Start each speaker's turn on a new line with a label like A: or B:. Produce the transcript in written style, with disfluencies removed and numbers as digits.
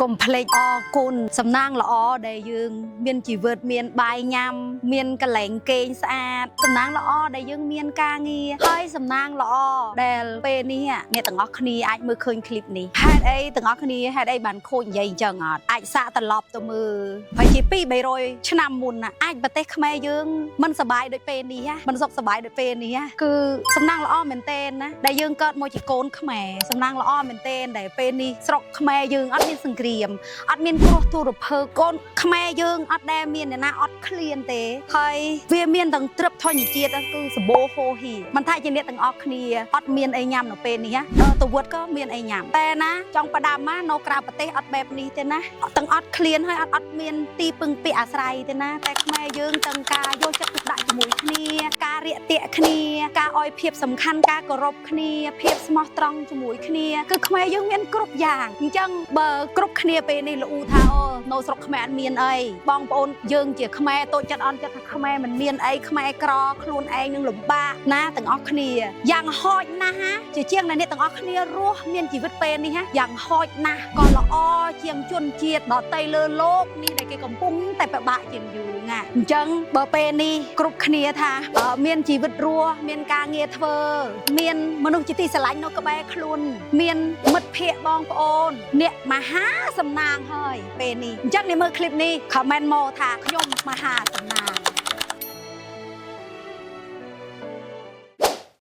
A: កុំភ្លេចអរគុណសំណាងល្អដែលយើងមានជីវិតមានបាយញ៉ាំ មានកន្លែងគេងស្អាតសំណាងល្អដែលយើងមានការងារហើយសំណាងល្អដែលពេលនេះអ្នកទាំងអស់គ្នាអាចមើលឃើញคลิปនេះហេតុអីទាំងអស់គ្នាហេតុអីបានខូចនិយាយអញ្ចឹងអត់អាចសាកត្រឡប់ទៅមើលហើយជា2 300ឆ្នាំមុនណាអាចប្រទេសខ្មែរយើងមិនសប្បាយដូចពេលនេះណាមិនសុខសប្បាយដូចពេលនេះណាគឺសំណាងល្អមែនទែនណាដែលយើងកើតមកជាកូនខ្មែរសំណាងល្អមែនទែនដែលពេលនេះស្រុកខ្មែរយើងអត់មានសង្គ្រាម អត់មានគ្រោះទុរភើកូនខ្មែរយើងអត់ដែលមានអ្នកណាអត់ឃ្លានទេហើយវាមានទាំងត្រឹបធញ្ញជាតិគឺសម្បូរហូរហៀមិនថាជាអ្នកទាំងអស់គ្នាអត់មានអីញ៉ាំនៅពេលនេះណាដល់ទៅវត្តក៏មានអីញ៉ាំតែណាចង់ផ្ដាំមកនៅក្រៅប្រទេសអត់បែបនេះទេណាទាំងអត់ឃ្លានហើយអត់មានទីពឹងពាក់អាស្រ័យទេណាតែខ្មែរយើងទាំងការយកចិត្តទុកដាក់ជាមួយគ្នាការរាក់ទាក់គ្នាការឲ្យភាពសំខាន់ការគោរពគ្នាភាពស្មោះត្រង់ជាមួយគ្នាគឺខ្មែរយើងមានគ្រប់យ៉ាងអញ្ចឹងបើគ្រប់គ្នាពេលនេះលូថាអូនៅស្រុកខ្មែរអត់មានអីបងប្អូនយើងជាខ្មែរតូចចិត្តអន់ចិត្តថាខ្មែរមិនមានអីខ្មែរក្រខ្លួនឯងនឹងលំបាកណាទាំងអស់គ្នាយ៉ាងហោចណាស់ហាជាជាងអ្នកទាំងអស់គ្នារស់មានជីវិតពេលនេះហាយ៉ាងហោចណាស់ក៏ល្អជាងជនជាតិដទៃលើលោកនេះដែលគេកំពុងតែពិបាកជាងយើងណាអញ្ចឹងបើពេលនេះគ្រប់គ្នាថាមានជីវិតរស់មានការងារធ្វើមានមនុស្សជាទីស្រឡាញ់នៅក្បែរខ្លួន មានមិត្តភ័ក្តិបងប្អូនអ្នកមហាសំណាងហើយពេលនេះអញ្ចឹងនេះមើលคลิปនេះ comment មកថាខ្ញុំមហាសំណាង។